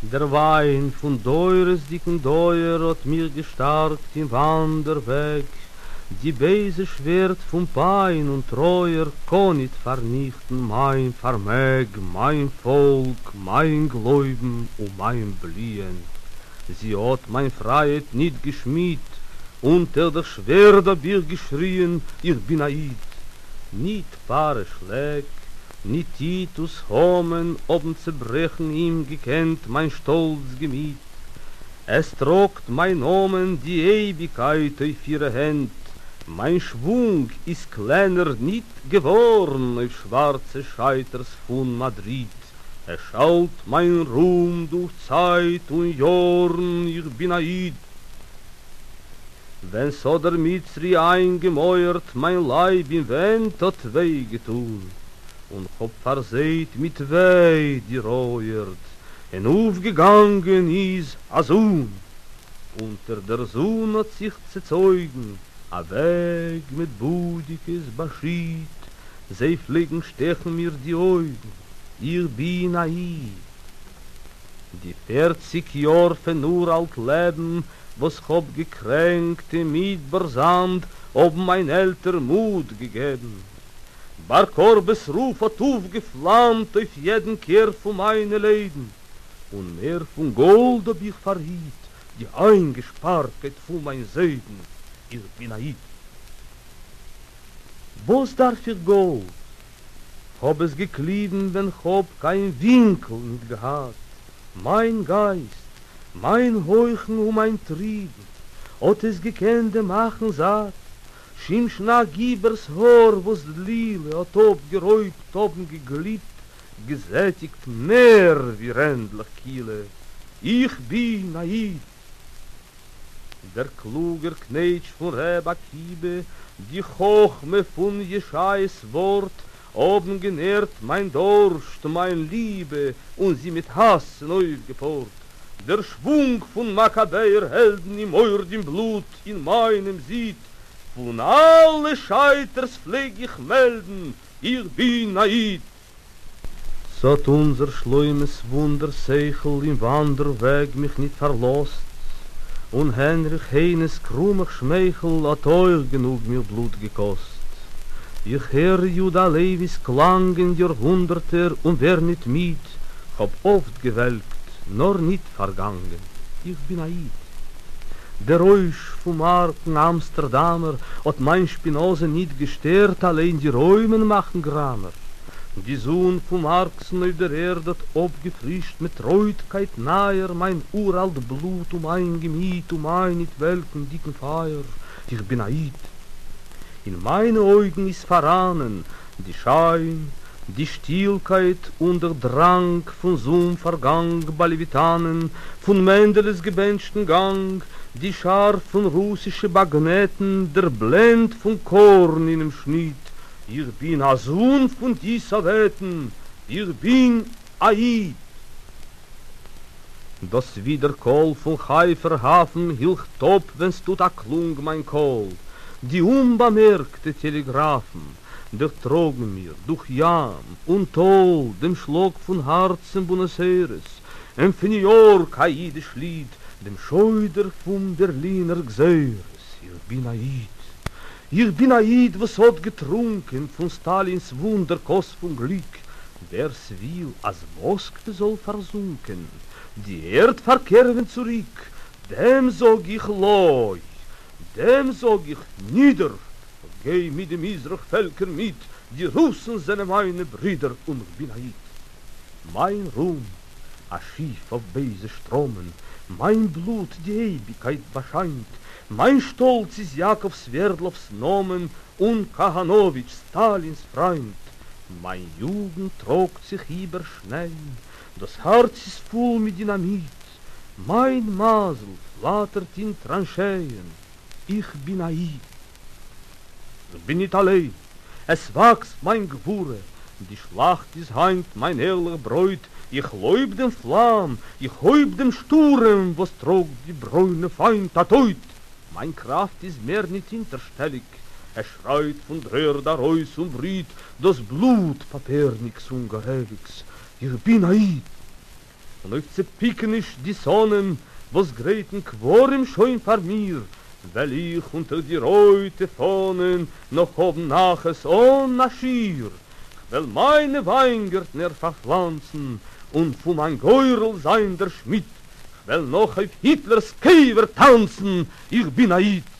דער וויין פון דורות'דיגן דויער האט מיך געשטארקט אין וואנדער-וועג, די בייזע שווערד פון פיין און טרויער קאן ניט פארניכטן מיין פארמעג, מיין פאלק, מיין גלויבן און מיין בליען. זי האט מיין פרייהייט ניט געשמידט, אונטער דער שווערד האב איך געשריען, איך בין א איד! ניט פרעה שלעק, ניט טיטוס המן האבן צעברעכן אים געקענט מיין שטאלץ געמיט. עס טראגט מיין נאמען די אייביגקייט אויף אירע הענט, מיין שוואונג איז קלענער ניט געווארן אויף שווארצע שייטערס פון מאדריד. עס שאלט מיין רום דורך צייט און יארן, איך בין א איד. ווען ס'האט דער מצרי איינגעמויערט מיין לייב אין ווענט האט וויי געטון, און כ'האב פארזייט מיט וויי די רויערד, און אויפגעגאנגען איז א זון. אונטער דער זון האט זיך צעצויגן א וועג מיט בודיקעס באשיט, זיי פלעגן שטעכן מיר די אויגן, איך בין א איד. די פערציג יאר פון אוראלט לעבן וואס כ'האב געקרענקט אין מדבר זאמד האבן מיין עלטער מוט געגעבן. בר כוכבא'ס רוף האט אויפגעפלאמט אויף יעדן קער פון מיינע ליידן, און מער פון גאלד האב איך פארהיט די איינגעשפארטקייט פון מיין זיידן, איך בין א איד. וואס דארף איך גאלד? כ'האב עס געקליבן ווען כ'האב קיין ווינקל ניט געהאט, מיין גייסט, מיין הויכן און מיין טריבן, האט עס געקענט דעם מאכן זאט. שמשון הגיבור'ס האר וואס דלילה האט אפגערויבט האבן געגליט, געזעטיגט מער ווי רענדלעך קילע. איך בין א איד! דער קלוגער קנעטש פון ר' עקיבא, די חכמה פון ישעיה'ס ווארט, האבן גענערט מיין דורשט, מיין ליבע, און זי מיט האס צונויפגעפארט. דער שוואונג פון מאקאבעער העלדן אין מורדים בלוט אין מיינעם זידט, פון אלע שייטערס פלעג איך מעלדן, איך בין א איד! ס'האָט אונדזער שלמהס וווּנדער שכל אין וואַנדער-וועג מיך ניט פֿאַרלאָזט, און הענריך היינעס קרומער שמייכל האָט אויך גענוג מיר בלוט געקאָסט. איך הער יהודה הלוויס קלאַנגען יאָרהונדערטער און ווער ניט מיד, כ'האָב אָפֿט געוועלקט, נאָר ניט פֿאַרגאַנגען. איך בין אַ ייִד. דער רויש פון מארקן אמסטערדאמער האט מיין שפינאזע ניט געשטערט אליין די רוימען מאכן גראמער. די זון פון מארקסן אויף דער ערד האט אפגעפרישט מיט רויטקייט נייער מיין אוראלט בלוט און מיין געמיט און מיין ניט וועלקנדיקן פייער. איך בין א איד. אין מיינע אויגן איז פאראנען די שיין, די שטילקייט און דער דראנג פון זון-פארגאנג ביי לעוויטאנען, פון מענדעלעס געבענטשטן גאנג, די שארף פון רוסישע באגנעטן, דער בלענד פון קארן אינעם שניט, איך בין א זון פון די סאוועטן, איך בין א איד! דאס ווידערקול פון חיפה'ר האפן הילכט אפ ווען ס'טוט א קלונג מיין קול, די אומבאמערקטע טעלעגראפן דערטראגן מיר דורך ים און טאל דעם שלאג פון הארץ אין בוענאס איירעס און פון ניו יארק א אידיש ליד, דעם שוידער פון בערלינער גזירות. איך בין א איד, איך בין א איד וואס האט געטרונקען פון סטאלינ'ס וואונדער כוס פון גליק, ווער ס'וויל אז מאסקווע זאל פארזונקען, די ערד פארקערעווען צוריק, דעם זאג איך לא, דעם זאג איך נידער, כ'גיי מיט די מזרח פעלקער מיט, די רוסן זענען מיינע ברידער און כ'בין א איד. מיין רום, א שיף אויף בייזע שטראמען, מיין בלוט די אייביגקייט באשיינט, מיין שטאלץ איז יאקאב סווערדלאוו'ס נאמען און קאהאנאוויטש, סטאלינ'ס פריינט. מיין יוגנט טראגט זיך איבער שנייען, דאס הארץ איז פול מיט דינאמיט, מיין מזל פלאטערט אין טראנשייען, איך בין א איד. איך בין ניט אליין, עס וואקסט מיין גבורה, די שלאכט איז היינט מיין ערליך ברויט, איך לויב דעם פלאם, איך הויב דעם שטורעם וואס טראגט די ברוינע פיינט א טויט, מיין קראפט איז מער ניט הינטערשטעליק, עס שרייט פון דר'ערד ארויס און בריט דאס בלוט פאפערניקס און גארעליקס, איך בין א איד! און אויף צעפּיקעניש די שׂונאים, וואָס גרייטן קבֿרים שוין פֿאַר מיר, וועל איך אונטער די רויטע פֿאָנען נאָך האָבן נחת אָן אַ שיעור. כ'וועל מײַנע ווײַנגערטנער פֿאַרפֿלאַנצן און פֿון מײַן גורל זײַן דער שמיד. כ'וועל נאָך אויף היטלערס קבֿר טאַנצן, איך בין אַ ייִד!